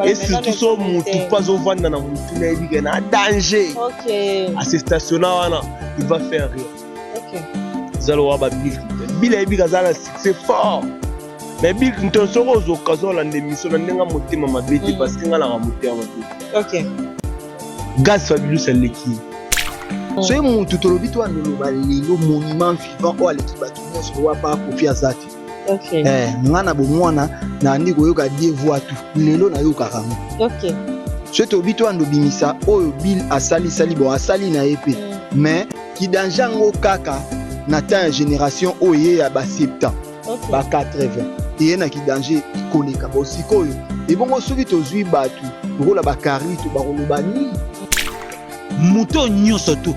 Et surtout so mutu mpo azovanda na mutu nayebi ke na danger ase stationna wana, il va faire rien. Eza lokola ba Bill Clinton. Bill ayebi ke aza na succès fort, mais Bill Clinton, soki ozwa occasion olanda émission na ndenge motema mabe te, parce que nga naka motema mabe. Gaz Fabilous aleki. Soki mutu tolobi to andoloba lelo monument vivant oyo aleki bato nyonso oyo apa Kofi aza te. Nga na bomwana nayandi koyoka die voix tu, lelo nayokaka yango. Soki tolobi to andobimisa oyo Bill asalisali, bo asali na ye mpe, mais kidanger yango kaka na temps ya génération oyo ye ya ba 70, ba 80, eye na kidanger koleka. Bo sikoyo ebongo soki tozwi bato lokola bacarlito, bakoloba nini? Moto nyonso tu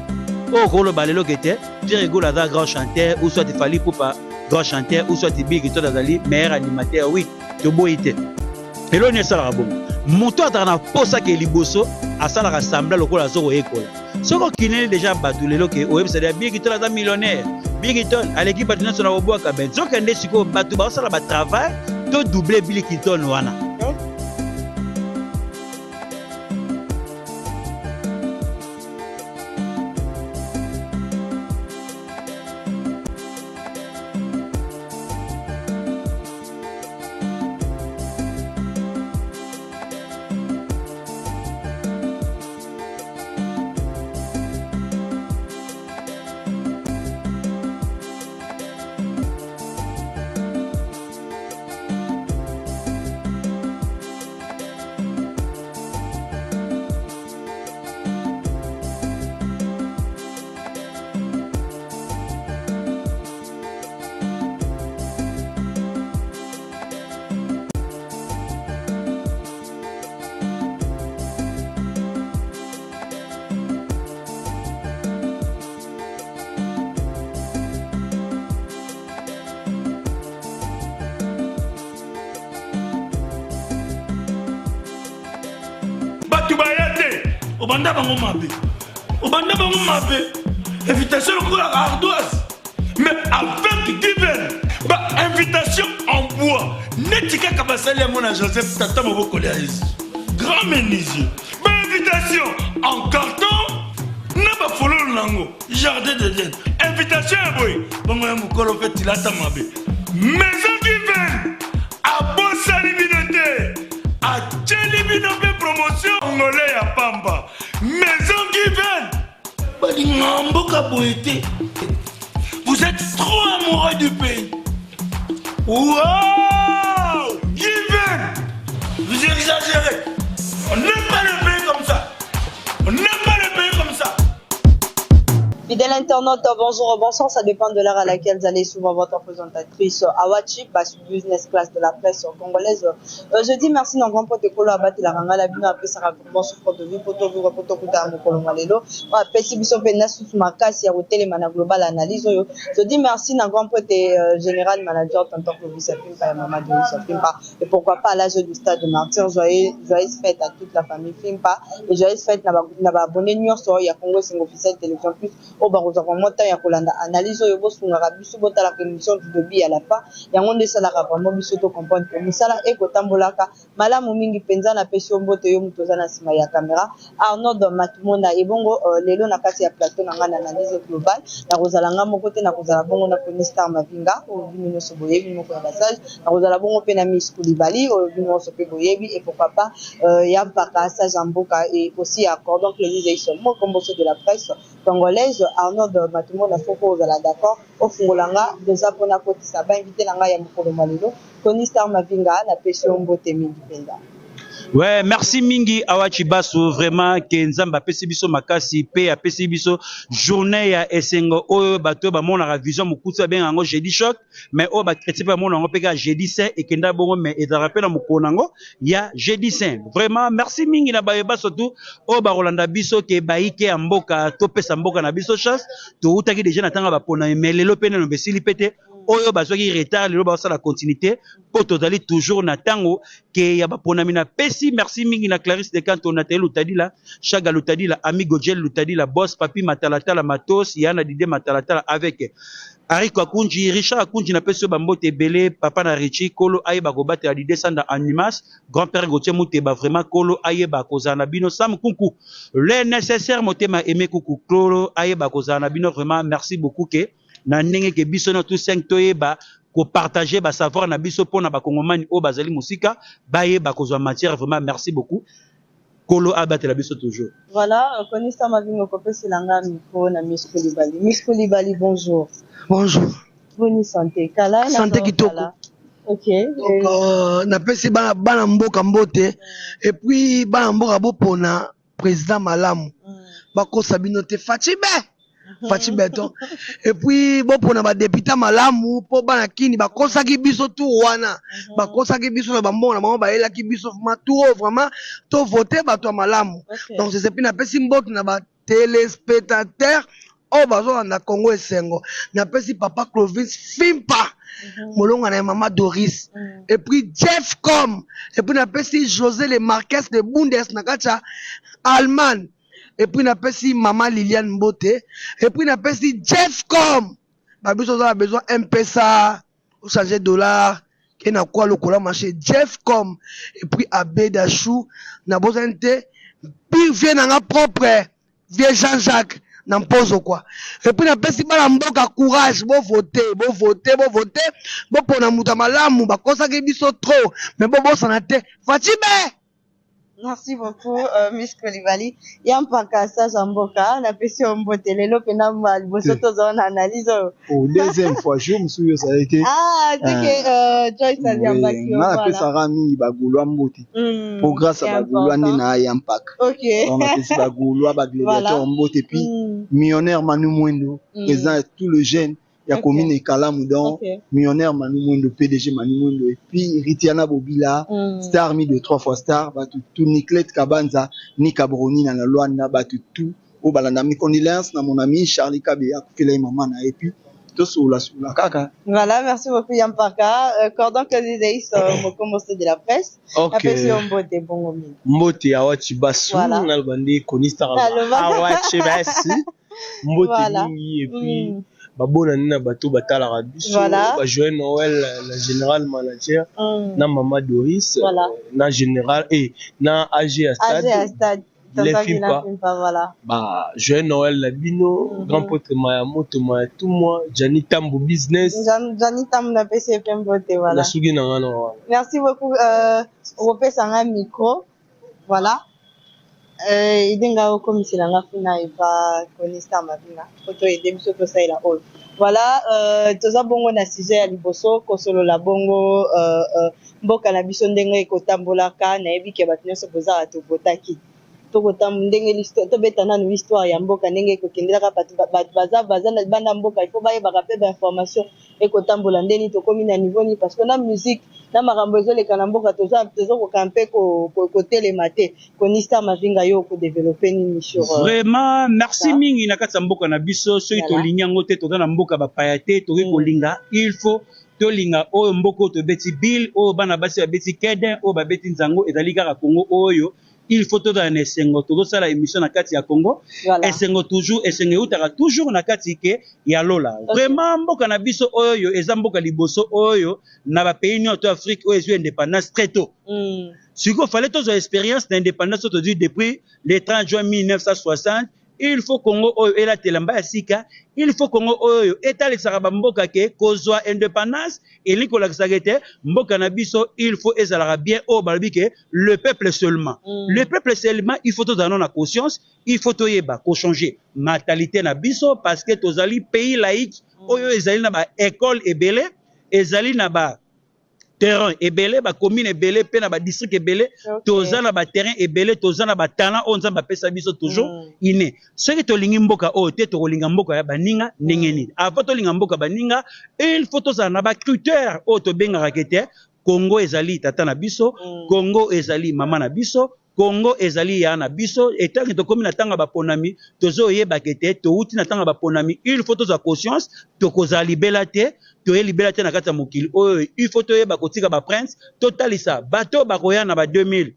oyo koloba lelo ke te Ferre Gola aza grand chanteur, ou soit Fally Ipupa grand chanteur, ou soit Bill Clinton azali meilleur animateur, oui, toboyi te. Eloko nini esalaka bongo? Moto azalaka na posa ke liboso asalaka semblant lokola azo koyekola. Soki okineli deja bato lelo ke oyebisa deja Bill Clinton aza millionnaire, Bill Clinton aleki bato nyonso na kobwaka, ben nzokende sikoyo bato bazosala batravail to double Bill Clinton wana. Bato baya te, obanda bango mabe, obanda bango mabe, invitation lokola ardoise, mais avec Given, ba invitation en bois neti kaka basali yango na Joseph, tata mobokoli ya Yesu, grand menuisier, ba invitation en carton na bafololo nango, jardin d'Eden, invitation ya boye bongo ya mokolo mpe tilata mabe. Maison Given abosani bino te, atieli bino mpe promotion ngole ya pamba. Maison Given balingaka mboka boye te. Vous êtes trop amoureux du pays. Wow, Given, vous exagérez. On n'aime pas le pays comme ça, on n'aime pas le pays comme ça. Fidèle internaute, bonjour, bonsoir, ça dépend de l'heure à laquelle vous allez suivre votre présentatrice Awachi, Basu Business Class de la presse congolaise. Je dis merci dans grand protocole à battre la ranga la bino après ça vraiment souffre de vie poto vivre poto kuta mokolo malelo. Apesi biso pe na susu makasi ya kotelema na global analyse oyo. Je dis merci dans grand prêtre général manager tonton Clovis Pimpa et maman Doris Pimpa, et pourquoi pas à l'âge du stade de Martyr. Joyeux, joyeuse fête à toute la famille Pimpa et joyeuse fête na ba abonné nyonso ya Congo Esengo officiel télévision plus oyo bakozwa vraiment temps ya kolanda analyse oyo. Bosungaka biso, botalaka émission du début à la fin, yango nde esalaka vraiment biso to comprendre que mosala ekotambolaka malamu mingi mpenza. Napesi yo mbote, yo moto oza na nsima ya caméra, Arnold Matumona. Ebongo lelo na kati ya plateau na ngai na analyse globale, nakozala nga moko te, nakozala bongo na Koni Star Mavinga oyo bino nyonso boyebi, moko ya basage. Nakozala bongo mpe na Miss Kulibali oyo bino nyonso mpe boyebi, et pourquoi pas ya Mpaka Sage ya mboka, et aussi ya Cordon Clélis Eiso moko mboso de la presse congolaise. Arnold Matumona, soko ozala d'accord, ofungola nga déjà mpona kotisa bainvité na ngai ya mokolo mwa lelo. Tony Star Mavinga, napesi yo mbote mingi mpenza. Ouais, merci mingi Awachi Basu, vraiment ke Nzambe apesi biso makasi pe apesi biso journée ya esengo oyo bato bamonaka vision mokutu babenga yango jeudi choc, mais oyo bachrétien mpe bamona yango mpe kaka jeudi saint ekenda bongo, mais ezalaka mpe na mokolo nango ya jeudi saint. Vraiment merci mingi na bayo surtout oyo bakolanda biso ke bayike ya mboka, topesa mboka na biso chance. Toutaki déjà na ntango bapona, mais lelo mpe nano besili mpe te. Oyo bazwaki retard lelo bazosala continuité mpo tozali toujours na ntango ke ya baponami. Napesi merci mingi na Clarisse de Canto, Nathalie Lutadila, Chaga Lutadila, Amigo Gel Lutadila, Boss Papi Matalatala, Matos Yana Dide Matalatala avec Ariko Akunji, Richard Akunji napesi yo bambote ebele, papa na Richie, kolo ayeba kobatela Didier Sanda Animas, grand-père Gauthier Muteba, vraiment kolo ayeba kozala na bino, Sam Kunku, le nécessaire motema aimé Kuku, kolo ayeba kozala na bino, vraiment merci beaucoup ke na ndenge ke biso na tous 5 toyeba ko partager ba savoir na biso pona ba kongomani oyo bazali mosika bayeba kozwa matière, vraiment merci beaucoup. Kolo abatela biso toujours. Voilà, konisa mavingo kopesela nga micro na Miss Koulibaly. Miss Koulibaly, bonjour. Bonjour. Boni santé. Kala santé kitoko. OK. Donc napesi bana bana mboka mbote et puis bana mboka bopona président malamu. Bakosa bino te Fatshi be. Fatshi beton. Et puis bopona ba député malamu po bana kini bakosaki biso tout wana. Bakosaki biso na bambongo na bango bayelaki biso vraiment tout vraiment to voter bato ya malamu. Donc c'est puis napesi mbote na ba téléspectateurs oyo bazolanda Congo Esengo. Napesi papa Clovis Fimpa. Molonga na mama Doris. Et puis Jeff Com. Et puis napesi José Le Marquez de Bundes na kati ya Allemagne. Et puis napesi mama Liliane Mbote. Et puis napesi Jeff Com. Ba biso oza na besoin M-Pesa, changer dollar, ke na kwa lokola marché Jeff Com. Et puis Abeda Chou na bozani te pire vieux nanga propre vieux Jean-Jacques na mpozo quoi. Et puis napesi bana mboka courage, bo voter, bo voter, bo voter, bo pona mutu ya malamu, bakosaki biso trop, mais bo bosana te. Fatshi be. Merci beaucoup Miss Koulibaly. Yampaka Sage Mboka, napesi yo mbote lelo pena liboso tozala na analyse oyo. Oh, deuxième fois, jour mosusu yo ozalaki te. Ah, c'est que Joyce Aliambaki yo. Nga napesaka mingi ba Gaulois mbote. Po grâce à ba Gaulois nde na Yampaka. Donc napesi ba Gaulois, ba gladiateur mbote, puis millionnaire Manu Mwendo, président de tout le jeune ya commune Ekalamu, donc millionnaire Manu Mwendo, PDG Manu Mwendo, et puis Ritiana Bobila, star mi de 3 fois star, batu tout Niclette Kabanza, Nika Broni na Luanda, batu tout au balanda. Mes condoléances na mon ami Charlie Kabe akufela maman na, et puis tout sous la sous la kaka. Voilà, merci beaucoup Yampaka. Cordon Kazizeis, mokombo de la presse. Apesi yo mbote bongo mingi. Mbote awachi basu na bandi konista awachi basu. Mbote mingi et puis babona nina bato batalaka biso, ba Joël Noël na général manager, na mama Doris, na général et na AG à stade. Les Fimpa. Ba Joël Noël na bino, grand pote Maya Moto Maya tout moi, Gianni Tambo business. Gianni Tambo na PCP mbote, voilà. Na sugi na ngana wana. Merci beaucoup opesa nga micro. Voilà. Idenga okomisela nga kuna eva konista mabina. Poto ede biso tosalela oyo. Voilà, toza bongo na sujet ya liboso kosolola bongo mboka na biso ndenge ekotambolaka, nayebi ke bato nyonso bozala tovotaki. Tokotambo ndenge l'histoire, tobeta nanu histoire ya mboka ndenge ekokendelaka bato bato baza, baza na banda mboka, il faut bayebaka pe ba information ekotambola ndeni tokomi na niveau ni, parce que na musique na makambo ezoleka na mboka tozokoka mpe kotelema te. Konista Mavinga yo ko développer nini sur Vraiment merci mingi na kati ya mboka na biso, soki tolingi yango te, toza na mboka bapaya te, tokoki kolinga, il faut tolinga oyo mboka oyo tobeti bill, oyo bana basi babeti keden, oyo babeti nzango, ezali kaka Congo oyo. Il faut tozala na esengo, tozosala émission na kati ya Congo. Esengo toujours, esengo eutaka toujours na kati ke ya Lola. Vraiment mboka na biso oyo eza mboka liboso oyo na ba pays nyonso ya Afrique oyo ezwi indépendance très tôt. Sikoyo fallait tozwa expérience na indépendance oyo tozwi depuis le 30 juin 1960. Il faut Congo oyo elatela mba ya sika, il faut Congo oyo etalisaka ba mboka ke kozwa indépendance elingi kolakisaka ete mboka na biso il faut ezalaka bien oyo balobi ke le peuple seulement. Le peuple seulement, il faut tozala na conscience, il faut toyeba ko changer mentalité na biso parce que tozali pays laïque oyo ezali na ba école ebele, ezali na ba terrain ebele, ba commune ebele pe na ba district ebele, toza na ba terrain ebele, toza na ba talent oyo Nzambe apesa biso toujours inné. Soki tolingi mboka oyo te, tokolinga mboka ya baninga ndenge nini? Avant tolinga mboka baninga, il faut tozala na ba critères oyo tobengaka ke te Congo ezali tata na biso, Congo ezali mama na biso, Congo ezali ya na biso. Etangi tokomi na tanga baponami, tozoyeba ke te touti na tanga baponami, il faut tozwa conscience tokozala libela te, toye libela te na kati ya mokili oyo. Il faut toyeba kotika ba prince, totalisa bato bakoya na ba 2000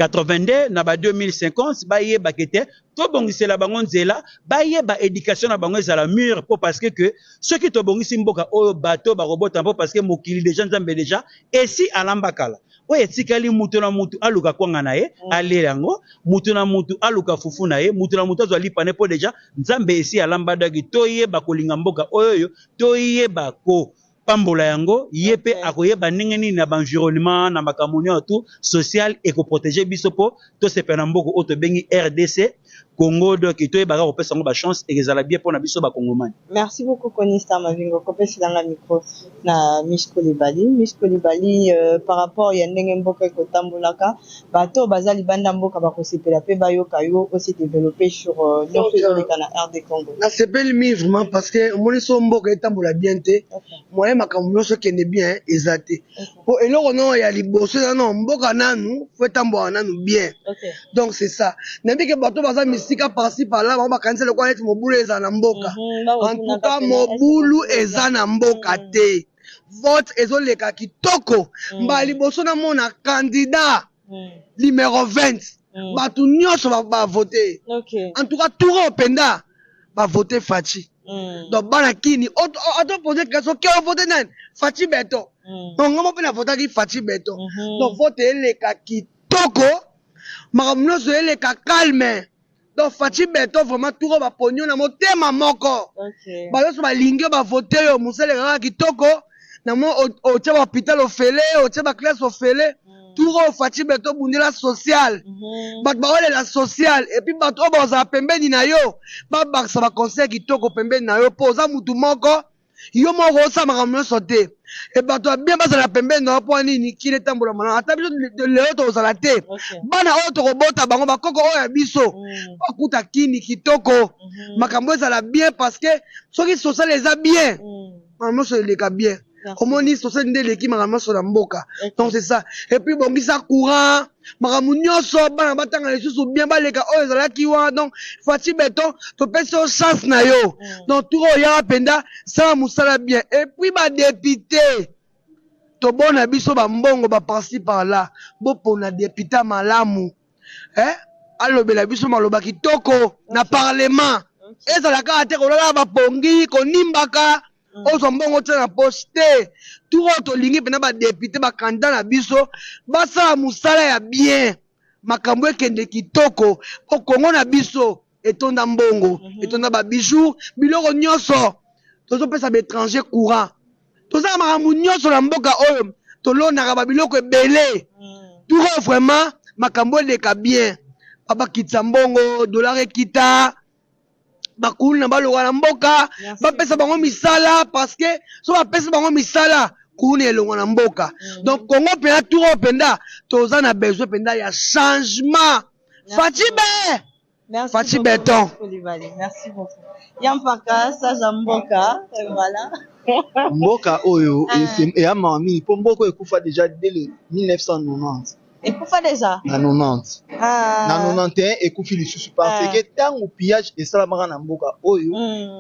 2082, na ba 2050, bayeba ke te tobongisela bango nzela, bayeba education na bango ezala mûre, po parce que soki tobongisi mboka oyo, bato bakobota, mpo parce que mokili déjà, Nzambe déjà esi alamba kala. Oyo etikali, mutu na mutu aluka kwanga na ye, alela yango, mutu na mutu aluka fufu na ye, mutu na mutu azwa lipa ne, mpo déjà Nzambe esi alamba. Daki toyeba kolinga mboka oyo, oyo toyeba ko pambola yango, ye mpe akoyeba ndenge nini na baenvironnement, na makambo nyonso tu social ekoprotéger biso, mpo tosepela na mboka oyo tobengi RDC Congo. Donc toyebaka kopesa yango bachance, ekozala bien mpona biso Bakongomani. Merci beaucoup, Konista Mavingo. Kopeselanga micro na Miss Kolibali. Miss Kolibali, par rapport ya ndenge mboka ekotambolaka, bato baza libanda mboka bakosepela mpe bayoka yo aussi développer sur nyonso ezoleka na RD Congo. Nasepeli mingi vraiment, parce que omoni, so mboka etambola bien te, moyen makambo nyonso ekende bien eza te. Po eloko no ya liboso eza no mboka nanu fo etambolaka nanu bien. Donc c'est ça. Nayebi ke bato baza misika par-ci par-là, bango bakanisi lokola neti mobulu ezala na mboka. En tout cas, mobulu eza na mboka te. Vote ezoleka kitoko. Mbala liboso namona candidat numéro 20, bato nyonso bavote. En tout cas, tour oyo mpenza bavote Fatshi. Donc bana kini atopose question ke ovote nani? Fatshi Béton. Donc nga mo mpe navotaki Fatshi Béton. Donc vote eleka kitoko, makambo nyonso eleka calme. Donc Fatshi Béton, vraiment, tour oyo baponi yo na motema moko. Bato nyonso balingi yo, bavote yo, mosala ekaka kitoko. Namo otia bahôpital ofele, otia baclasse ofele. Tour oyo, Fatshi Béton, obundela social, bato baolela social. Et puis bato oyo bazala pembeni na yo, babakisa baconseil kitoko pembeni na yo, mpo oza mutu moko, yo moko osala makambo nyonso te. E bato ya bien bazala pembeni na yo. Mpo nini? Kili etambola malamu. Ata biso lelo tokozala te, bana oyo tokobota bango, bakoko oyo ya biso bakuta kini kitoko, makambo ezala bien, parce que soki social eza bien, makambo nyonso eleka bien. Omoni, social nde eleki makambo nyonso na mboka. Donc c'est ça. Et puis bongisa courant, makambo nyonso, bana batanga lisusu bien, baleka oyo ezalaki wana. Donc Fatshi Béton, topesi yo chance na yo. Donc tour oyo oyaka mpenza, sala mosala bien. Et puis badéputé, tobona biso bambongo baparci par là, bopona député malamu, eh? Alobela biso maloba kitoko na parlement. Ezala kaka te kolala bapongi, konimbaka, ozwa mbongo tia na poche te. Tour oyo tolingi mpenza badéputé, bacandidat na biso basala mosala ya bien, makambo ekende kitoko, mpo Kongo na biso etonda mbongo, etonda babijoux, biloko nyonso. Tozopesa baétranger courant, tozala makambo nyonso na mboka oyo, tolonaka babiloko ebele. Tour oyo vraiment makambo eleka bien, babakitisa mbongo, dollar ekita, bakulu na baloka na mboka, bapesa bango misala, parce que so bapesa bango misala, kuna elongo na mboka. Donc Congo mpenza, tour oyo mpenza toza na besoin mpenza ya changement. Fatshi be, Fatshi Béton. Merci beaucoup. Yampaka, Saja Mboka, voilà. Mboka oyo eya mawa mingi, mpo mboka oyo ekufa déjà dès le 1990. Ekufa déjà? Na 90. Na 91 ekufi lisusu, parce que ntango pillage esalamaka na mboka oyo,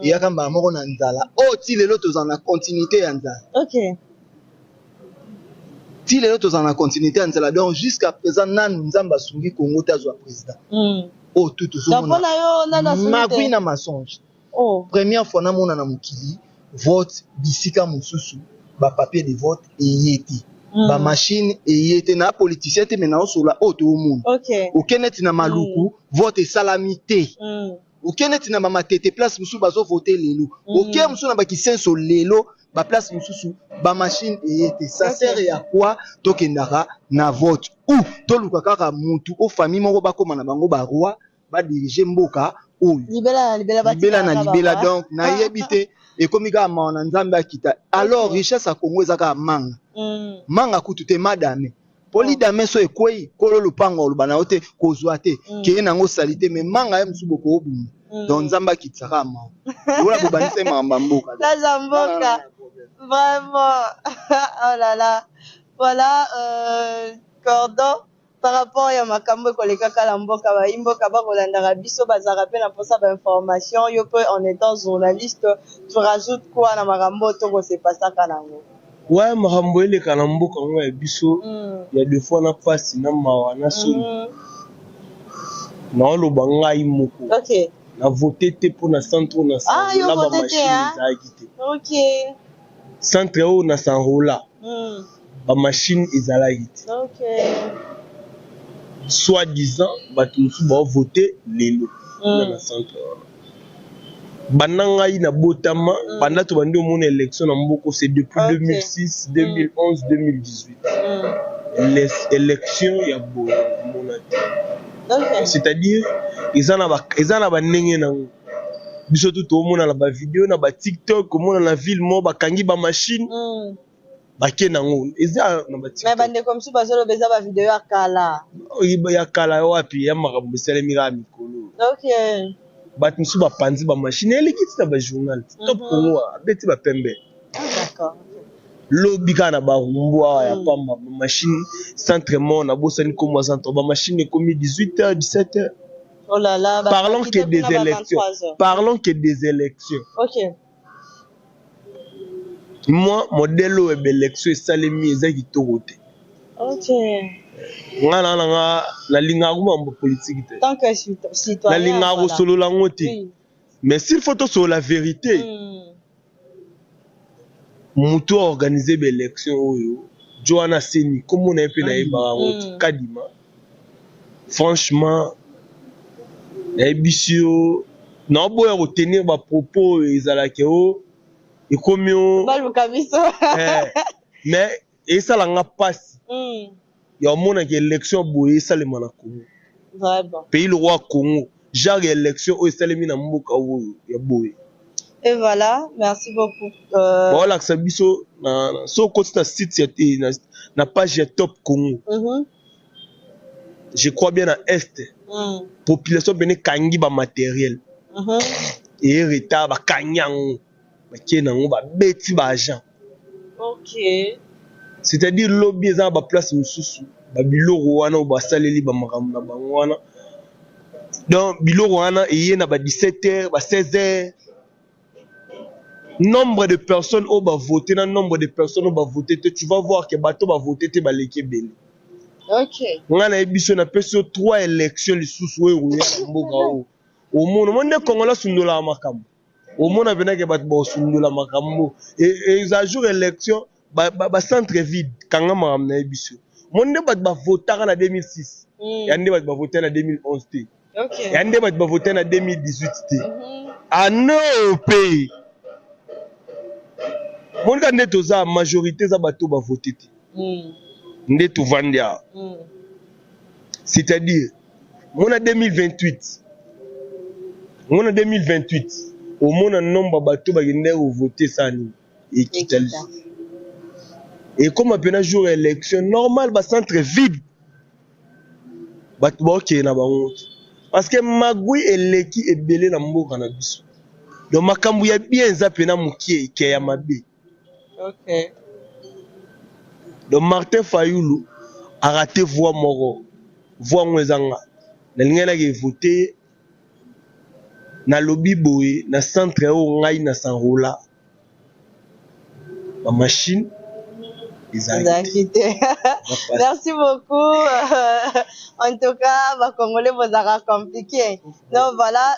eyaka mbala moko na nzala oyo. Ti lelo tozala na continuité ya nzala. Ti lelo tozala na continuité ya nzala. Donc jusqu'à présent nanu Nzambe asungi Kongo te azwa président oyo tu tozomona magui na mensonge. Première fois namona na mokili vote bisika mosusu, bapapier de vote eye te, bamachine eye te. Na politicien te, me naosola oyo toomona. Oke neti na Maluku, vote esalami te. Oke neti na bamatete, place mosusu bazovote lelo. Oke mosusu na bakisenso lelo, baplace mosusu bamachine eye te. Ça sert ya quoi tokendaka na vote ou toluka kaka mutu o famille moko bakóma na bango baroi, badirige mboka oyo libela na libela? Libela na libela. Donc nayebi te, ekomi kaka mawa na Nzambe akita. Alors richesse ya Congo eza kaka manga, manga kutu te, madame poli dame. So ekwei, kolo lopango oloba na yo te, kozwa te, keye nango osali te. Me manga ye mosusu bokoobunda. Donc Nzambe akitisa kaka mawa lokola bobandisa ye makambo ya mboka. Saja Mboka, vraiment, oh là là, voilà. Cordon, par rapport ya makambo ekoleka kala mboka, bayi mboka bakolandaka biso, bazalaka mpe na mposa bainformation. Yo mpe, en étant journaliste, tu rajoutes quoi na makambo oyo tokosepasaka nango? Ouais, makambo eleka na mboka yango ya biso ya deux fois na pasi na mawa na soni. Naoloba ngai moko. Na vote te mpo na centre oyo na Ah, yo s'enrola ba vote te, machine hein? ezalaki te. Centre oyo na s'enrola ba machine ezalaki te. Soit disant bato mosusu bao vote lelo kuna na centre wana. Banda ngai nabotama, banda tobandi omona élection na mboka, c'est depuis 2006, 2011, 2018. Les élections ya boye namona te. C'est-à-dire eza na bandenge nango. Biso tu toomona na bavideo na baTikTok, omona na ville moko bakangi bamachine, bake nango, eza na Mais baTikTok. Bandeko mosusu bazoloba eza bavideo ya kala. Ya kala wapi? Ya makambo esalemi kaka mikolo. Bato mosusu bapanzi bamachine, eleki ti na bajournal Top Congo abeti bapembe. Ah, d'accord. Lobi kaka na Barumbu awa ya pamba, bamachine, centre moko nabosani kombo ya centre, bamachine ekomi 18 heures, 17 heures. Oh là là, bah, Parlons que quitter des kuna ba élections. 23 heures. Parlons que des élections. Moi, modèle oyo baélection esalemi eza kitoko te. Nga na nga nalingaka komambo politike te. Tant que citoyen. Nalingaka kosolola yango te. Mais s'il faut tosolola vérité, moto aorganize baélection oyo jo wana seni kombo na ye mpe nayebaka yango te. Kadima, franchement nayebisi yo, naoboya kotenir bapropos oyo ezalaki o ekomi o Baluka biso. Eh, mais esalanga mpasi ya omonaka élection boye esalema na Congo, pays lokola Congo, genre ya élection oyo esalemi na mboka oyo ya boye. Et voilà, merci beaucoup. Baolakisa biso so okoti na site ya te na page ya Top Congo, je crois bien na est, population pene ekangi bamatériel, eye retard, bakangi yango, bakie nango, babeti baagent. C'est-à-dire lobi eza na baplace mosusu, babiloko wana oyo basaleli bamakambo na bango wana, donc biloko wana eye na ba 17 heures, ba 16 heures. Nombre de personnes oyo bavote na nombre de personnes oyo bavote te, tu vas voir que bato bavote te baleki ebele. Ngai nayebi biso, napesi yo trois élections lisusu oyo ekoya na mboka oyo, omona mo nde Kongola asundolaka makambo, omona mpenake bato bakosundola makambo. Eza jour élection, bacentre vide, kanga makambo nayebi biso mo nde bato bavotaka na 2006, ya nde bato bavote na 2011 te, ya nde bato bavote na 2018 te. Ano mpe monika nde toza majorité, eza bato bavote te nde tovandi awa. C'est-à-dire mona 2028, mona 2028, omona nombre bato bakende kovote esala nini, ekita lisusu, ekóma mpena jour ya élection normal, bacentre vide, bato baokende na bango te, parce que magwi eleki ebele na mboka na biso. Donc makambo ya bien eza mpena mokie eke ya mabe. Donc Martin Fayulu araté voix moko, voix yango eza nga nalingai nake vote. Nalobi boye, na centre oyo ngai na s'enrola, bamachine ezalaki te. Merci beaucoup. En tout cas, bacongolais bozalaka compliqué. Donc voilà,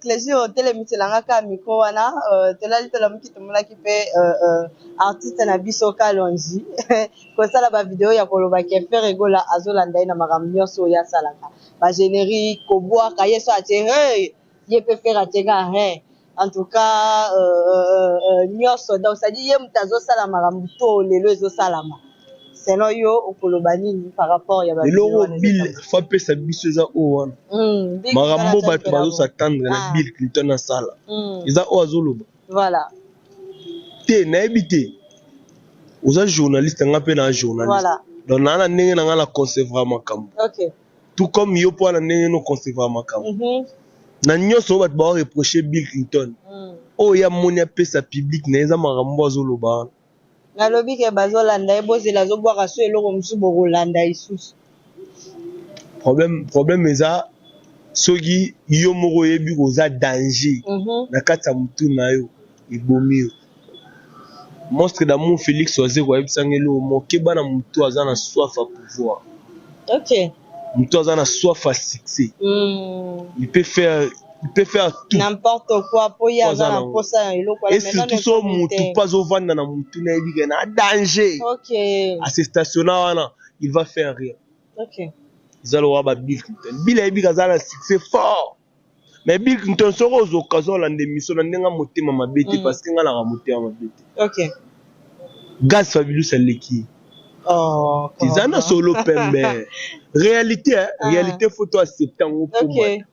Clésir otelemiselanga kaka micro wana. Tolali, tolamuki, tomonaki mpe artiste na biso Kalonji kosala bavideo ya koloba ke Ferre Gola azolanda ye na makambo nyonso oyo asalaka, bagénérique, kobwaka ye so atie hey, ye mpe Ferre atie kaka hey. En tout cas nyonso, donc c'est-à-dire ye moto azosala makambo to lelo ezosalama. Selon yo, okoloba nini par rapport ya eloko Bill fa apesa biso? Eza oyo wana makambo bato bazos'attendre na Bill Clinton asala, eza oyo azoloba te. Nayebi te, oza journaliste, nga mpe na journaliste, donc naa na ndenge na nga na concevoir makambo, tout comme yo mpo wana ndenge no concevoir makambo na nyonso oyo bato baoreproche Bill Clinton. Oyo ya moni apesa public na ye, eza makambo azoloba wana. Nalobi ke bazolanda ye, bozela, azobwaka so eloko mosusu, bokolanda lisusu. Problème eza soki yo moko oyebi koza danger na kati ya motu na yo, ebomi yo. Monstre d'amour Felix Wazekwa ayebisa nga eloko moko, keba na mutu aza na soif ya pouvoir. Ok. Mutu aza na soif ya succès. Il peut faire il peut faire tout. N'importe quoi po ye aza na posa ya eloko wana. Et surtout so mutu pe azo vanda na mutu na yebi ke na danger. Ok. A se stationna wana, il va faire rien. Ok. Eza lokola ba Bill Clinton. Bill ayebi ke aza na succès fort. Mais Bill Clinton soki ozwa occasion olanda emission na ndenge ya motema mabe te parce que nga naka motema mabe te. Ok. Gaz Fabulous aleki ye. Oh, Eza na solo pembe. Réalité, hein? Ah. Réalité faut to accepter yango po Ok.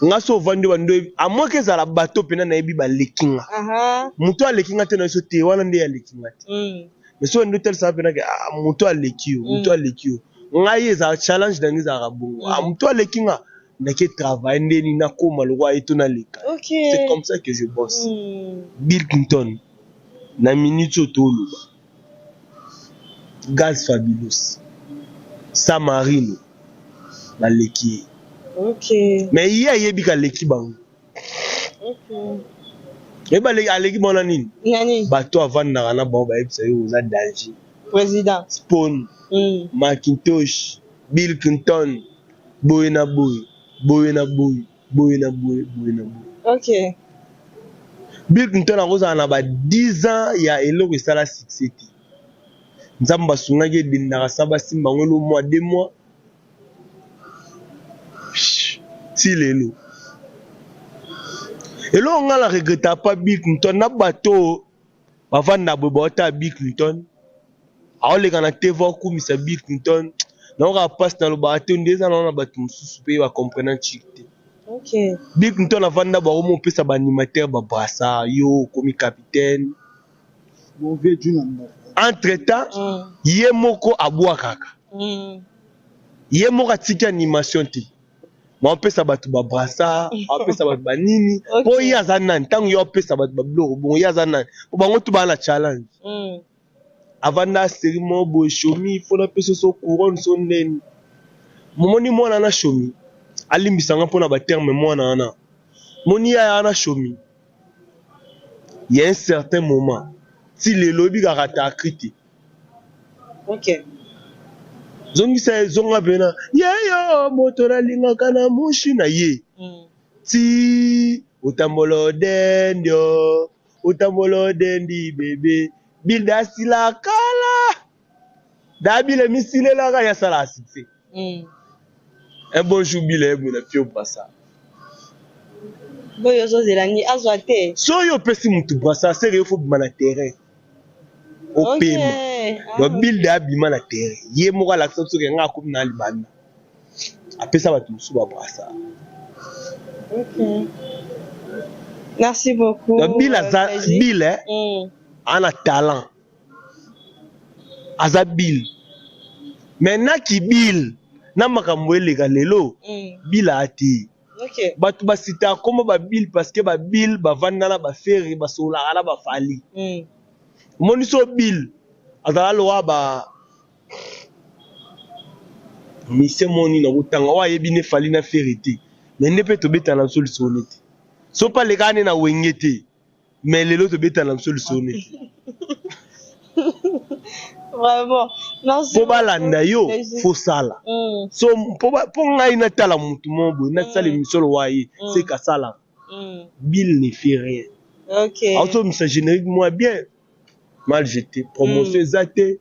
Nga so ovandi bando à moins que ezala bato pena nayebi baleki nga. Moto aleki nga te na biso te wana nde aleki nga te. Mais so ndo telisa pena ke ah moto aleki yo, moto aleki yo. Ngai ezala challenge na ngai ezalaka bongo. Ah moto aleki nga nake travailler nde nini nakoma lokola ye to naleka. Ok. C'est comme ça que je bosse. Bill Clinton na minute oyo toloba. Gaz Fabulous, Samarino baleki ye. Ok. Mais ye ayebi kaleki bango. Ok. Yeba aleki bango na nini? Nani? Bato avandaka na bango bayebisa yo oza danger. Président. Spawn, Macintosh, Bill Clinton, boye na boye, boye na boye, boye na boye, boye na boye. Ok. Bill Clinton akozala na ba 10 ans ya eloko esala succès te. Nzambe asungaki edendaka sa basimba yango elo mois 2 mois. Ti lelo. Eloko nga na regretta pas Bill Clinton na bato bavanda boye baotala Bill Clinton aoleka na TV akumisa Bill Clinton nayoka mpasi nalobaka te nde eza na bato mosusu mpe bacomprena chik te. Ok. Bill Clinton avanda bango mopesa ba animateur ba brassard yo okomi capitaine. Bon vieux Juna Mbaka. Entre temps ye moko abwakaka. Ye moko atiki animation te. Maopesa bato ba brassard, apesa bato ba nini, po ye aza nani ntango yo apesa bato ba biloko bongo ye aza nani po bango tu baa na challenge. Avanda série moko boye shomi fo napesa so couronne so ndeni. Momoni mwana na shomi alimbisa nga mpona ba terme mwana wana. Moni yaya wana shomi. Il y a un certain moment ti lelo oyebi kaka ta te. Ok. Zongisa ye zonga pena yeyo moto nalingaka na mushi na ye. Ti otambola odendi o otambola odendi bebe bilda asila kala dabile misilelaka ya sala succès. Un bon jour bila ye boye na pio brassard. Boyo ozozela ni azwa te. So yo opesi mutu brassard seke yo fo bima na terrain. Opema. Ok. Donc bilda abima na terrain. Ye moko alakisa biso ke nga akomi na libanda. Apesa bato mosusu ba brassard. Ok. Merci beaucoup. Donc Bill aza Bill eh, ana talent. Aza Bill. Mais naki Bill na makambo eleka lelo Bill ate. Ok. Bato basita akoma ba Bill parce que ba Bill bavanda na ba Ferre basololaka na ba Fally. Omoni so Bill azala lokola ba mise moni na kotanga oyo ayebi ne Fally na Ferre te. Mais nde mpe tobetana biso lisolo te. So mpe alekaka ne na wenge te. Mais lelo tobetana biso lisolo te. Vraiment. Merci. Po balanda yo fo sala. So po ngai natala mutu moko boye nasala émission lowa ye c'est kasala. Bill ne fait rien. Ok. Azomisa générique moi bien mal jeté promotion eza te.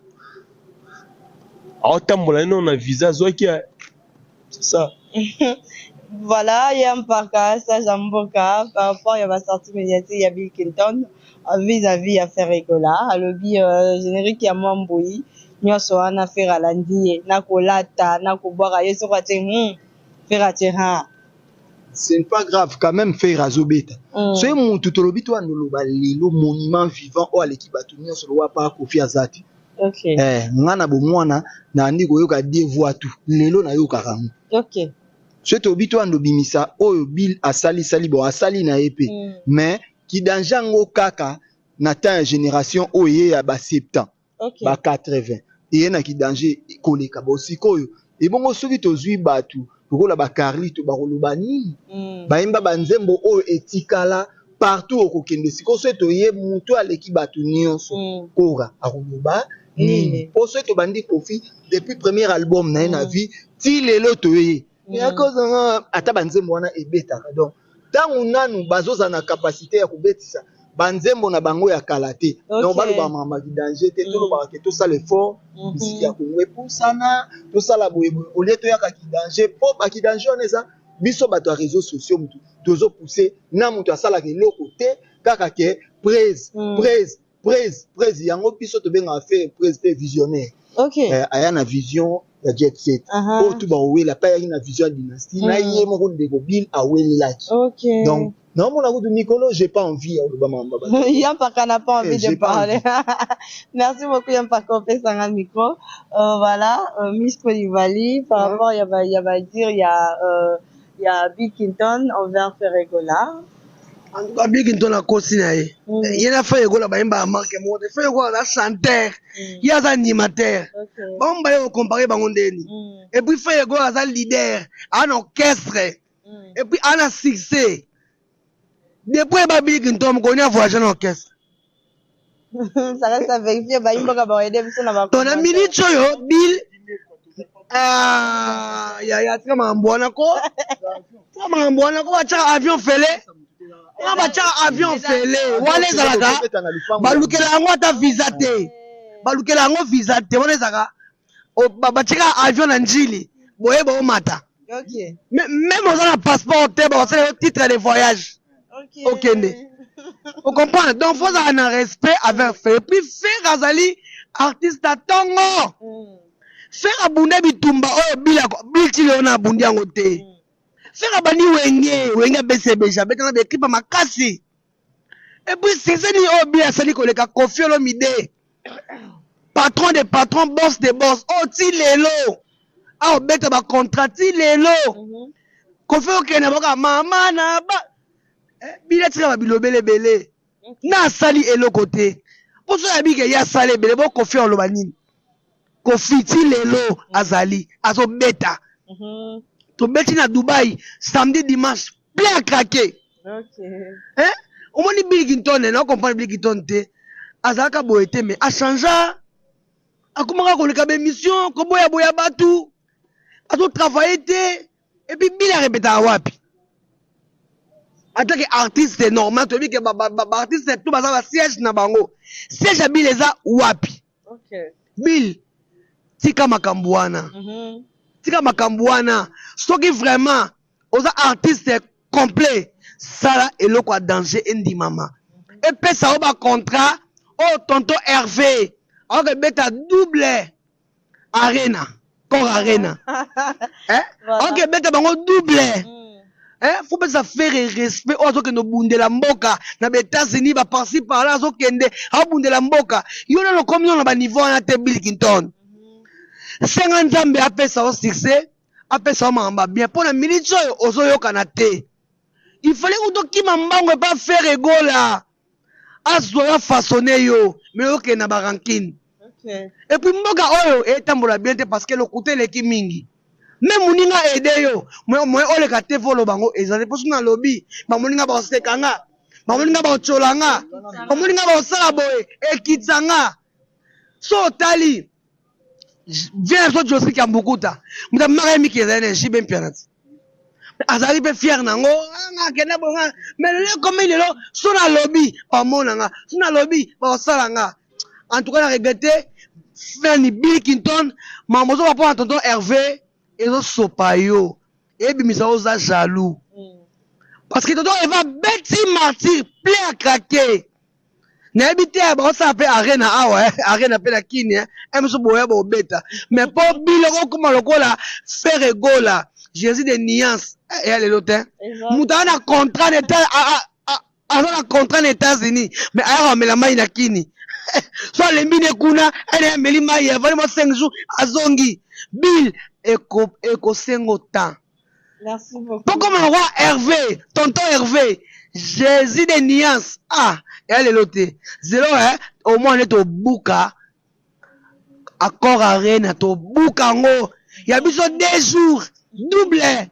Aotambola non na visa azwaki c'est ça. Voilà, il y a un parka, ça Jamboka, par rapport à la sortie médiatique, il y a Bill Clinton, vis-à-vis à Ferre Gola, alobi générique ya Mwambui, nyonso wana Ferre alandi ye, na kolata, na kobwaka ye soko atie Ferre atie ha. Ce n'est pas grave quand même Ferre azobeta. Soki mutu tolobi to andoloba lelo monument vivant oyo aleki bato nyonso lokola pa Kofi aza te. Ok. Nga na bomwana nandi koyoka deux voix tout lelo nayokaka yango. Ok. Soki tolobi to andobimisa oyo Bill asali sali bon asali na ye pe. Mais ki danger yango kaka na temps ya génération oyo ye ya ba 70. Ok. Ba 80. Eye na ki danger koleka bo sikoyo. Ebongo soki tozwi bato lokola ba Carlito bakoloba nini? Bayemba ba nzembo oyo etikala Partout okokende sikoyo, soki toye mutu aleki bato nyonso, Kora akoloba nini? Mpo soki tobandi Kofi depuis premier album na ye na vie ti lelo toye yakozanga ata banzembo wana ebetaka. Donc ntango nanu bazozala na capacité ya kobetisa banzembo na bango ya kala te, donc balobaka makambo ya danger te. Tolobaka ke tosala effort, misiki ya Kongo epusana, tosala boye olie toyaka kidanger, mpo bakidanger wana eza biso bato ya réseaux sociaux mutu tozopousse na moto asalaka eloko te, kaka ke prese, prese, prese, prese. Yango biso tobengaka Ferre prese mpe visionnaire. Aya na vision ya jet set oyo tu bawela mpe ayaki na vision ya dynastie na ye moko. Ndeko Bill awelelaki. Donc naomona kutu mikolo, j'ai pas envie ya koloba makambo. Yampaka n'a pas envie de parler. Merci beaucoup Yampaka, opesanga micro. Voilà, Miss Kolivali, par rapport ya ba dire ya Bill Clinton envers Ferre Gola. En tout cas, Bill Clinton akosi na ye. Ye na Ferre Gola bayembaka marque moko te. Ferre Gola aza chanteur, ye aza animateur. Bango mibale okompare bango ndeni? Et puis Ferre Gola aza leader, aza na orchestre et puis aza na succès. Depuis oyeba Bill Clinton, mokoni avoyage na orchestre? Ça reste à vérifier, bayimbaka baoyede biso na to na minute oyo Bill ya tika makambo wana ko, tika makambo wana ko. Batiaka avion fele wana, batiaka avion fele wana, ezalaka balukela yango ata visa te, balukela yango visa te. Wana ezalaka batiaka avion na Njili boye, baomata. Même oza na passeport te, bakosala yo titre de voyage, okende. Ocomprendre? Donc faut ozala na respect avec Ferre. Puis Ferre azali artiste ya ntongo. Ferre abunda bitumba oyo Bill ti lelo na abundi yango te. Ferre abandi Wenge, Wenge abcbg, abetanga baekipe makasi. Et puis seseni oyo Bill asali koleka Kofi Olomide, patron de patron, boss de boss, oyo ti lelo aobeta bacontrat ti lelo. Kofi okende boka mama na ba Bill atika babilobele ebele na asali eloko te. Mpo so yabi ke ye asali ebele, bo Kofi aloba nini? Kofi ti lelo azali azobeta. Tobeti na Dubai samedi, dimanche, plein à craquer. Hein? Omoni Bill Clinton, na comprendre Bill Clinton te, azalaka boye te, mais achangea, akomaka koleka baémission, koboyaboya bato, azotravaille te. Et puis Bill arepetaka wapi? Atake artiste normal, toyebi ke baartiste tout baza basiège na bango. Siège ya Bill eza wapi? Bill, tika makambo wana, tika makambo wana. Soki vraiment oza artiste complet, sala eloko ya danger endimama, epesa yo bacontrat oyo tonton Hervé aokebeta double arena, Accor Arena, eh? Aokebeta bango double, eh? Faut pesa Ferre respect oyo azokende obundela mboka na baÉtats-Unis, baparci par là, azokende aobundela mboka. Yo nano okomi nano na baniveau wana te. Bill Clinton, senga Nzambe apesa yo succès, apesa yo makambo ya bien, mpo na minute oyo ozoyokana te. Il fallait kutokima mbango epa Ferre Gola, azwa yo, afaçonne yo, mais okende na barancune. Et puis mboka oyo etambola bien te parce que lokuta eleki mingi. Me moninga aide yo, moyen oleka te, fo oloba ngo ezali mpo soki nalobi, bamoninga bakoseka nga, bamoninga bakotyola nga, bamoninga bakosala boye, ekitisa nga. So otali vie na biso, Josik ya Mbukuta, moto amaka ye miki ezali na JB Mpiana ti azalaki mpe fier nango. Nga akenda boye nga, mais lelo ekomi lelo, so nalobi bamona nga, so nalobi bakosala nga. En tout cas na regrette nani, Bill Clinton, makambo ozoba mpo na tonton Hervé ezosopa yo, ebimisa oza jaloux, parce que tonton Hervé abeti martyr, plein à craquer. Nayebi te, baosala mpe arena awa, arena mpe na Kini mosusu boya bobeta. Mais mpo biloko okóma lokola Ferre Gola, Jésus de nuance, eya lelo te. Moto aza na contrat na aza na contrat na États-Unis, mais ayaka komela mai na Kini. So alembi ne kuna, ene ameli mai, avandi mwa 5 jours, azongi. Bill, ekosengo temps. Merci beaucoup. Pokoma lokola Hervé, tonton Hervé, Jésus de nuance, ah, eya lelo te. Zelo au moins nde tobuka Accor Arena, tobuka yango ya biso 2 jours double.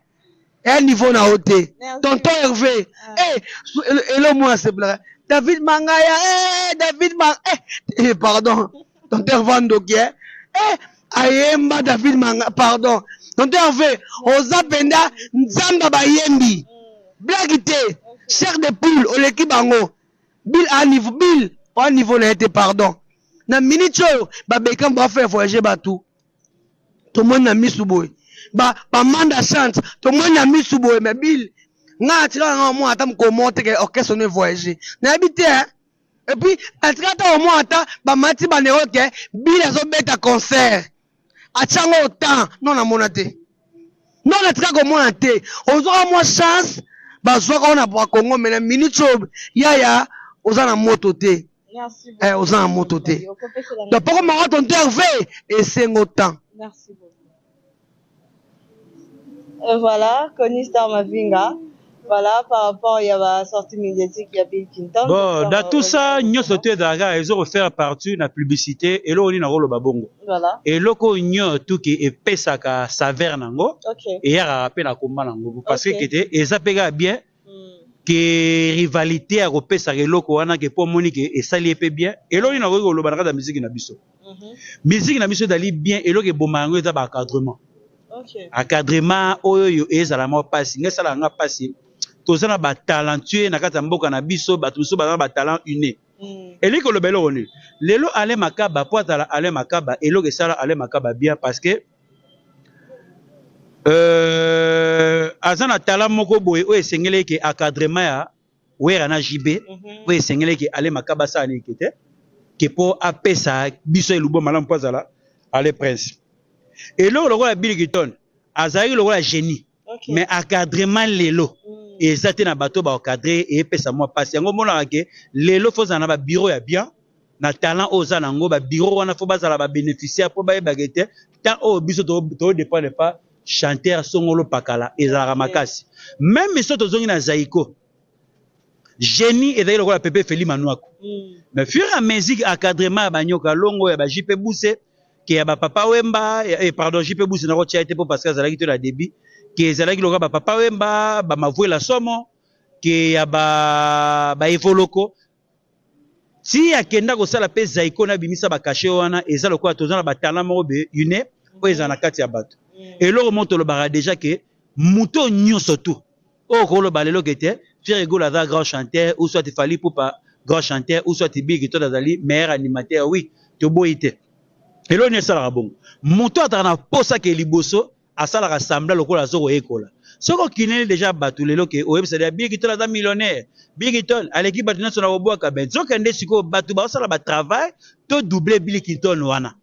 Eya niveau na yo te. Tonton Hervé. Ah. Eh, elo mwana asepelaka. David Mangaya, eh, David Mang eh, eh pardon. Tonton Hervé ndoki eh. Eh, ayemba David Manga, pardon. Tonton Hervé, oza penda nzamba bayembi. Blague te. Chair de poule oleki bango. Bill a niveau Bill, a niveau na ye te pardon. Na minute oyo ba Beckham ba faire voyager batu. Tomoni na misu boye. Ba ba Manda chante, tomoni na misu boye mais Bill nga atikala nga mwa ata mokolo moko te ke orchestre no voyager. Nayebi te hein. Et puis atikala ata omwa ata bamati banero ke Bill azobeta concert. Atia yango autant non namona te. Non natika komona te. Ozwaka mwa chance bazwaka wana bwa Congo mais na minute oyo yaya oza na moto te. Eh, oza na moto te. Donc poko maka tonton Hervé esengo temps. Merci beaucoup. Et voilà, Connie Star Mavinga. Voilà, par rapport à la sortie médiatique, il y a Bill Clinton. Bon, dans tout ça, nyonso te ezalaka ezo refaire partout na publicité eloko nini nakoloba bongo. Voilà. Eloko nyonso tuki epesaka saveur nango Okay. eyakaka mpe na komba nango parce que Ok. kete eza mpe kaka bien ke rivalité ya kopesaka eloko wana ke mpo omoni ke esali ye mpe bien. Eloko nini nakoki koloba na kati ya miziki na biso? Miziki na biso ezali bien, eloko eboma yango eza baencadrement. Encadrement oyo oyo ezala mwa mpasi, ngai esalaka nga mpasi. Toza na batalentueux na kati ya mboka na biso, bato mosusu baza na batalent inné. Elingi koloba eloko nini? Lelo Alain Makaba, po azala Alain Makaba, eloko esala Alain Makaba bien parce que aza na talent moko boye oyo esengeli ke encadrement ya Wera na JB, oyo esengeli ke Alain Makaba asala nini ke te ke mpo apesa biso elubo malamu mpo azala Ale Prince. Eloko lokola Bill Clinton azalaki lokola génie, mais encadrement lelo eza te na bato baencadre, eyepesa mwa mpasi. Yango omonaka ke lelo fo ozala na babureau ya bien na talent oyo oza nango. Babureau wana fo bazala babénéficiaire mpo bayebaka ete temps oyo biso todépendre pa chanteur songolo pakala ezalaka makasi. Même so tozongi na Zaiko, génie ezalaki lokola Pepe Feli Manuako, mais fur et à mesure encadrement ya banyoka longo ya ba JP Buse ke ya bapapa Wemba, eh, pardon, JP Buse nakotia ye te mpo parce que azalaki te na début, ke ezalaki lokola bapapa Wemba, bamavuela somo ke ya baevoloko ti akenda kosala mpe Zaiko na abimisa bacachet wana. Eza lokola toza na batalent moko be une oyo ezala na kati ya bato. Eloko moko tolobaka déjà ke moto nyonso tu oyo koloba lelo ke te Ferre Gola aza grand chanteur ou soit Fally Ipupa grand chanteur ou soit Bill Clinton azali meilleur animateur, oui, toboyi te. Eloko nini esalaka bongo? Moto azalaka na posa ke liboso asalaka semblant lokola azo koyekola. Soki okineli déjà bato lelo ke oyebisa deja Bill Clinton aza millionnaire, Bill Clinton aleki bato nyonso na kobwaka, ben nzokende sikoyo bato baosala batravail to double Bill Clinton wana.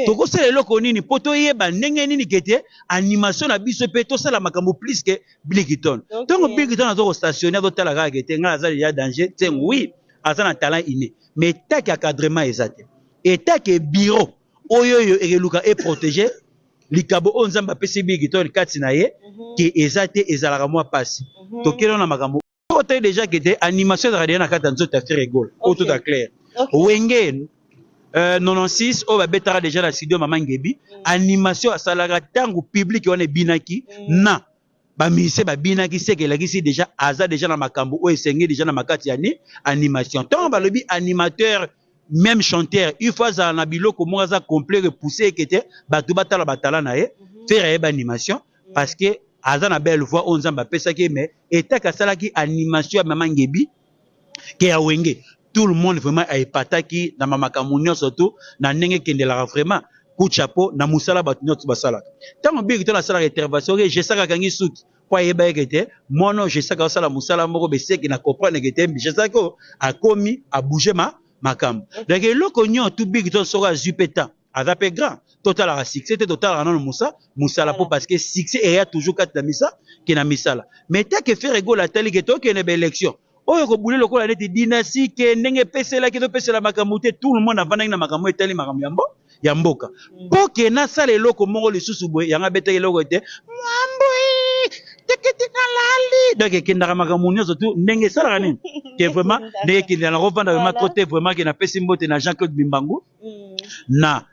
Tokosala eloko nini mpo toyeba ndenge nini ke te animation na biso mpe tosala makambo plus ke Bill Clinton? Ntongo Bill Clinton aza kostationne, azotala kaka ke te ngai aza deja danger te. Oui, aza na talent inné, mais etake encadrement eza te, etake bureau oyo oyo ekeluka eprotege likabo oyo Nzambe apesi Bill Clinton kati na ye ke eza te, ezalaka mwa mpasi. Tokende na makambo oyo otali déjà ke te animation ezalaka deja na kati ya nzoto ya Ferre Gola oyo toza clair. Wenge 96 oyo babetaka déjà na studio Mama Ngebi, animation asalaka ntango public wana ebinaki na bamusicien babinaki, seke elakisi déjà aza déjà na makambo oyo esengeli déjà na makati ya ni animation. Ntango balobi animateur, même chanteur, il faut azala na biloko moko aza complet, repoussé eke te bato batala batala na ye. Ferre ayeba animation parce que aza na belle voix oyo Nzambe apesaki ye, mais etake asalaki animation ya Mama Ngebi ke ya Wenge, tout le monde vraiment aepataki na makambo nyonso tu na ndenge ekendelaka. Vraiment coup de chapeau na mosala bato nyonso basalaka. Ntango Bill Clinton asalaka intervention oke Jesaka akangi suki mpo ayeba eke te mwana Jesaka asala mosala moko beseki na comprendre ke te Jesaka oyo akomi abouge ma makambo. Donc eloko nyonso tu Bill Clinton soki azwi mpe temps, aza mpe grand. Totalaka succès te, totalaka nano mosala mpo parce que succès eya toujours kati na misa ke na misala. Mais take Ferre Gola atali ke tokende baélection oyo kobule lokola neti dynastie ke ndenge epeselaki topesela makambo te. Tout le monde avandaki na makambo etali makambo ya mboka mpo ke nasala eloko moko lisusu boye. Yango abetaki eloko ete mwambui tekete nalali. Donc ekendaka makambo nyonso tu ndenge esalaka nini ke vraiment ndenge ekendela na kovanda vraiment trop te. Vraiment ke napesi mbote na Jean Claude Bimbangu, na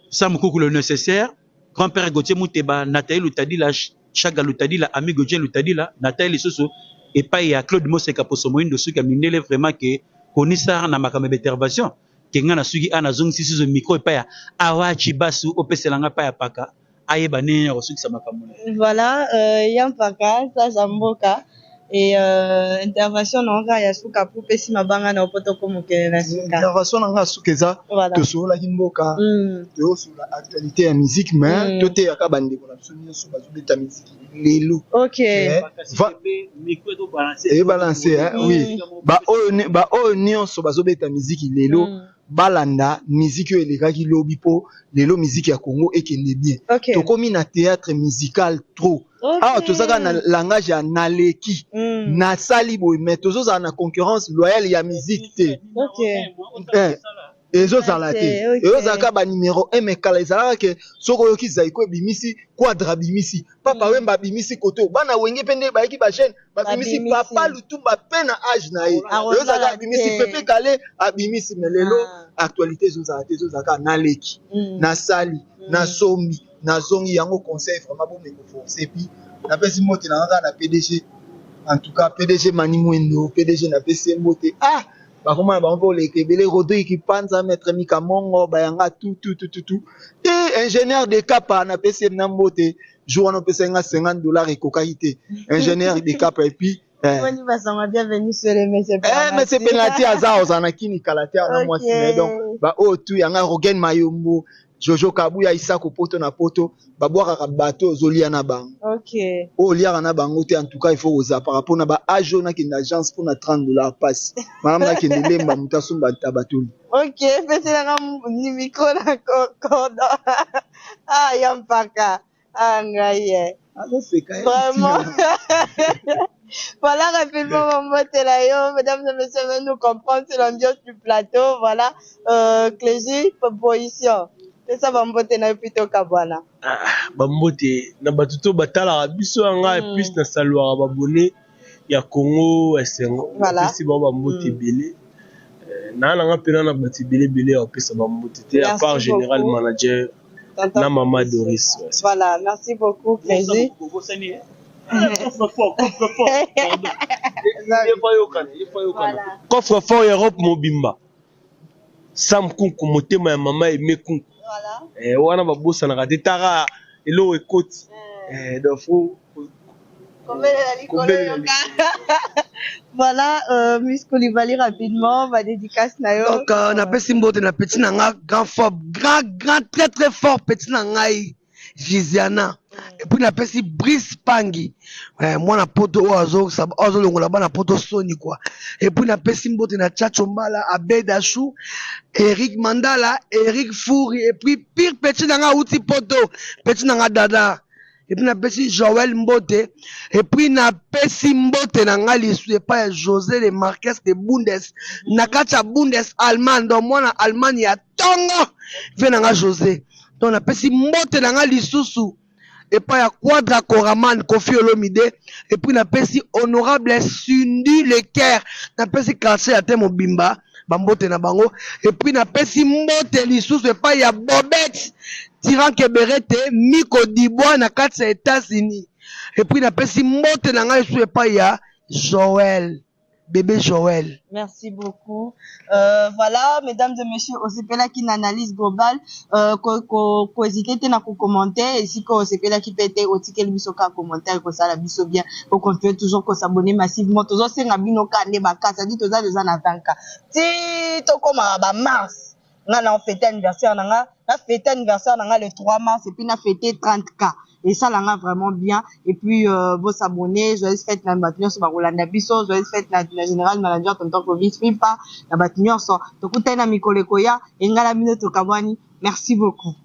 Sam Kuku, le nécessaire grand père Gauthier Muteba, Nathalie Lutadila. Chaga Lutadila, Amigo Jen Lutadila, natali lisusu epai ya Claude Moseka Poso Moindo suki ya mindele vraiment ke konisa na makambo ya intervention ke nga nasuki a nazongisi susu micro epai ya Awa Tshibasu opesela nga epai ya paka ayeba ndenge ya kosukisa makambo na ye. Voilà, ya mpaka sage ya mboka et intervention na nga ya suka po pesi mabanga na po tokomokele na suka. Intervention na nga ya suka eza tosololaki mboka, toyosolola actualité ya musique, mais toteyaka bandeko na biso nyonso bazobeta musique lelo. Ebalance, oui, baoyo nyonso bazobeta musique lelo, balanda musique oyo elekaki lobi, mpo lelo musique ya Congo ekende bien. Tokomi na théâtre musical trop. Awa tozaka na langage ya naleki, nasali boye, mais tozozala na concurrence loyale ya musique te. Ezozala te, ezozalaka banuméro 1, mais kala ezalaka ke soki oyoki Zaiko ebimisi, Quadra abimisi, Papa Wemba abimisi, koto bana Wenge mpe nde bayaki, bajeune babimisi, Papa Lutumba mpe na age na ye ezozalaka abimisi, Pepe Kale abimisi. Mais lelo actualité ezozala te, ezozalaka naleki, nasali, nasombi, nazongi. Yango conseil vraiment, bomeko force. Et puis napesi mbote na kaka na PDG, en tout cas PDG Mani Mwendo, PDG napesi ye mbote. Ah, bakoma na bango mpe oleka ebele, Rodrigue Panza, maître Mika Mongo, bayanga tout tout tout tout tout, et ingénieur de Kapa, napesi ye na mbote. Jour wana opesaki nga 50 $ ekokaki te, ingénieur de Kapa. Et puis Bienvenue sur les Monsieur. Monsieur Penalty aza ozala na kini kala te na mwasi na ye. Donc baoyo tu yanga, Rogen Mayombo, Jojo Kabuya, Isako poto na poto, babwakaka bato ozolia na bango. Oyo oliaka na bango te, en tout cas il faut kozapaka mpona ba age oyo. Nakende agence mpona 30 $ pasi malamu, nakende lemba moto asomba tabatoli. Ok, peselanga micro na cordon. Ah, ya mpaka, ah, ngai ye. Azoseka. Vraiment. Voilà, rapidement, Mambote yo, mesdames et messieurs, venez nous comprendre sur l'ambiance du plateau. Voilà, Clégie, proposition. C'est ça, Mambote na yo plutôt Kabwana. Ah, bambote na bato to batalaka biso ya ngai, plus nasaluaka babone ya Congo Esengo. Napesi bango bambote ebele. Naa nanga mpena na bato ebele ebele ya kopesa bambote te, à part général manager na mama Doris. Ouais. Voilà, merci beaucoup, Clégie. Coffre fort, coffre fort, yokana, yokana, coffre fort Europe mobimba, Sam Kunku, motema ya mama Eme Kunku. Wana babosanaka te, taka eloko ekoti. Donc faut kobelela likolo. Voilà, Miss Koulibaly, rapidement, ba dédicace na yo. Donc napesi mbote na petit na nga, grand fort, grand, grand, très très fort petit na ngai Gisiana. Et puis napesi Brice Pangi, mwana poto oyo azolongola bana poto soni quoi. Et puis napesi mbote na Chacho Mbala, Abed Achou, Eric Mandala, Eric Fouri. Et puis pire petit na nga auti poto, petit na nga Dada. Et puis napesi Joël mbote. Et puis napesi mbote na nga lisu epai ya José le Marques de Bundes na kati ya Bundes Allemagne, donc mwana Allemagne ya ntongo, ve na nga José. Donc napesi mbote na nga lisusu epai ya Quadra Koraman, Kofi Olomide. Et puis napesi honorable Cindy Leker, napesi quartier ya te mobimba bambote na bango. Et puis napesi mbote lisusu epai ya Bobet Tiran Keberete Miko Dibwa na kati ya États-Unis. Et puis napesi mbote na ngai lisusu epai ya Joël, bébé Joël. Merci beaucoup. Voilà, mesdames et messieurs, osepelaki na analyse globale, kohésiter te na kocommenter esika osepelaki mpe te, otikeli biso ka commentaire, kosala biso bien. Kocontinue toujours kos'abonner massivement. Tozosenga bino ka nde bakasi adi, toza deja na 20K ti tokomaka ba mars. Nga na fête anniversaire na nga, na fête anniversaire na nga le 3 mars, et puis na fête 30K, esalanga vraiment bien. Et puis bos'abonner. Joyeuse fête na bato nyonso bakolanda biso. Joyeuse fête na général manager tonton Clovis Fipa, na bato nyonso. Tokutani na mikolo ekoya. Engala bino, tokabwani. Merci beaucoup.